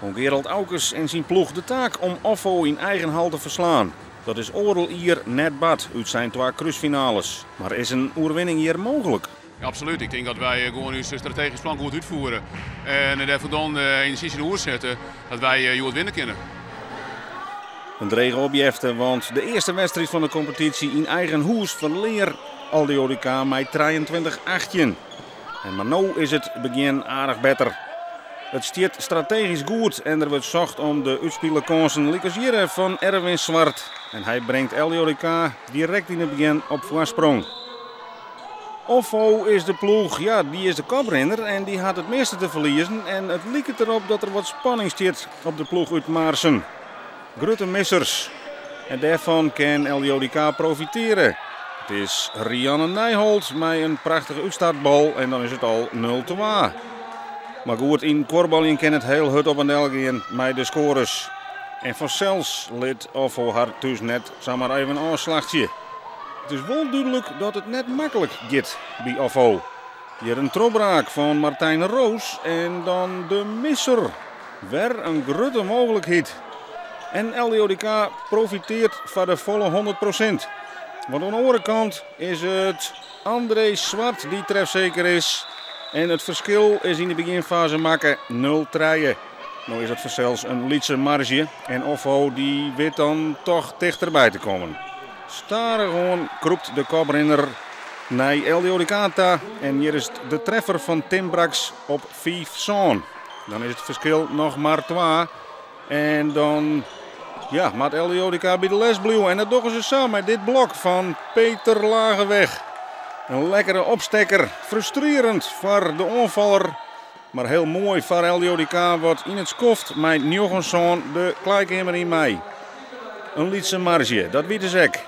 Oan Gerald Aukes en syn ploech de taak om OFFO yn eigen hal te ferslaan. Dat is oardel jier net bard útsein twa krúsfinales. Mar is in oerwinning hjir mooglik? Ja, absolút. Ik tink dat wy gewoan ús strategysk plan goed útfiere. En dêrfoar dan enerzjy tsjinoer sette dat wy hjoed winne kinne. In drege opjefte, want de earste wedstriid fan de kompetysje yn eigen hûs ferlear LDODK mei 23-18. En mar no is it begjin aardich better. It stiet strategysk goed en der wurdt socht om de útspile kânsen lykas hjir fan Erwin Zwart. En hy bringt LDODK direkt yn it begjin op foarsprong. OFFO is de ploech, ja, dy is de koprinner en dy hat it measte te ferliezen. En it liket derop dat der wat spanning stiet op de ploech út Maarssen. Grutte missers. En dêrfan kin LDODK profitearje. It is Rianne Nijholt mei in prachtige útstartbal en dan is it al 0-2. Mar goed, yn kuorbaljen kin it hiel hurd op en del gean mei de skoares. En fansels lit OFFO har thús net samar even ôfslachtsje. It is wol dúdlik dat it net maklik giet by OFFO. Hjir in trochbraak fan Martijn Roos en dan de misser. Wer in grutte mooglikheid. En LDODK profitearret foar de folle 100%. Want oan de oare kant is it André Zwart dy't trefseker is. En it ferskil is yn de begjinfaze makke 0-3. No is it fansels in lytse marzje en OFFO dy wit dan dochs tichterby te kommen. Stadichoan krûpt de koprinner nei LDODK ta en hjir is de treffer fan Tim Braks op 5-7. Dan is it ferskil noch mar 2 en dan ja, moat LDODK by de les bliuwe. En dat dogge se sa mei dit blok fan Peter Lageweg. In lekkere opstekker, frustrearjend foar de oanfaller. Mar hiel moai foar LDODK wat yn it skoft mei 9-7 de klaaikeamer yn mei. In lytse marzje, dat witte se ek.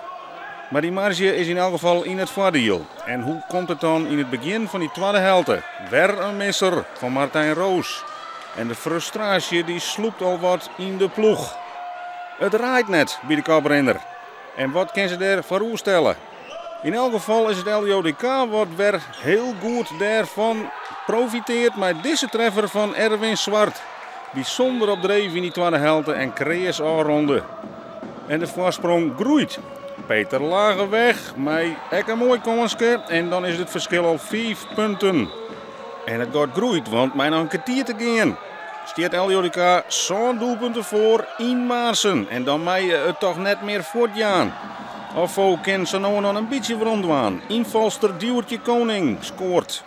Mar dy marzje is yn elk gefal yn it foardiel. En hoe komt it dan yn it begjin fan dy twadde helte? Wer in misser fan Martijn Roos. En de frustraasje dy slûpt al wat yn de ploech. It draait net by de koprinner. En wat kinne se dêr foar stelle? Yn elk gefal is it LDODK wat wer hiel goed dêrfan profitearret mei dizze treffer fan Erwin Zwart. Bysûnder op dreef yn dy twadde helte en kreas ôfrûne. En de foarsprong groeit. Peter Lageweg mei ek in moai kânske en dan is it ferskil al 5 punten. En it gat groeit, want mei noch in kertier te gean stiet LDODK sân doelpunten foar yn Maarssen. En dan mei je it dochs net mear fuortjaan. OFFO kin sa no en dan in bytsje weromdwaan. Ynfalster Diewertje Koning skoart.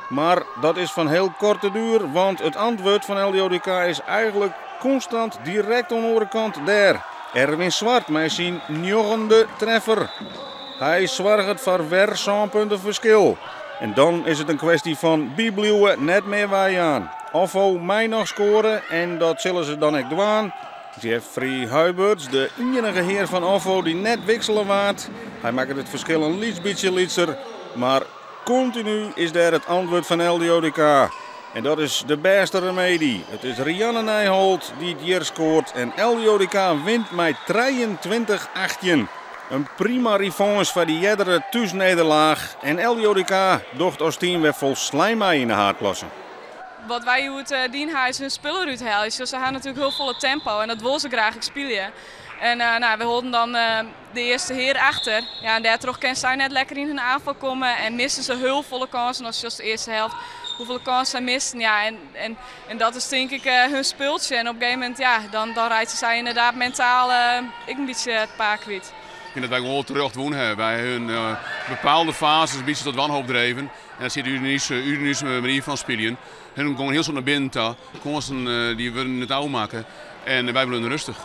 Mar dat is fan hiel koarte duer, want it antwurd fan LDODK is eigentlik konstant direkt oan de oare kant dêr. Erwin Zwart mei syn njoggende treffer. Hy soarget foar wer sân punten ferskil. En dan is it in kwestje fan bybliuwe, net mear weijaan. OFFO mei noch skoare en dat sille se dan ek dwaan. Jeffrey Huiberts, de iennige hear fan OFFO dy't net wiksele waard. Hy makket it ferskil in lyts bytsje lytser, mar kontinu is dêr it antwurd fan LDODK. En dat is de bêste remedy. It is Rianne Nijholt dy't hjir skoart en LDODK wint mei 23-18. In prima revanche foar dy eardere thúsnederlaach. En LDODK docht as team wer folslein mei yn de haadklasse. Wat wy hjoed dien ha is in spul derút helje. Se ha natuerlik hiel folle tempo en dat wolle se graach ek spylje. En no, we holden dan de earste hear achter. Ja, en dêrtroch kinne sy net lekker yn hun oanfal komme en misse se hiel folle kânsen as de earste helte. Hoefolle kânsen sy misten, ja, en dat is tink ik hun spultsje. En op in gegeven momint, ja, dan reitsje sy ynderdaad mentaal ek in bytsje it paad kwyt. Ik tink dat wy gewoan terjochte wûn ha. Wy hun bepaalde fazes in bytsje ta wanhoop dreaun. En dat sit yn ús manier fan spyljen. Hun gongen hiel soad nei binnen ta. Kânsen dy wurde net ôfmakke. En wy bliuwe rêstich.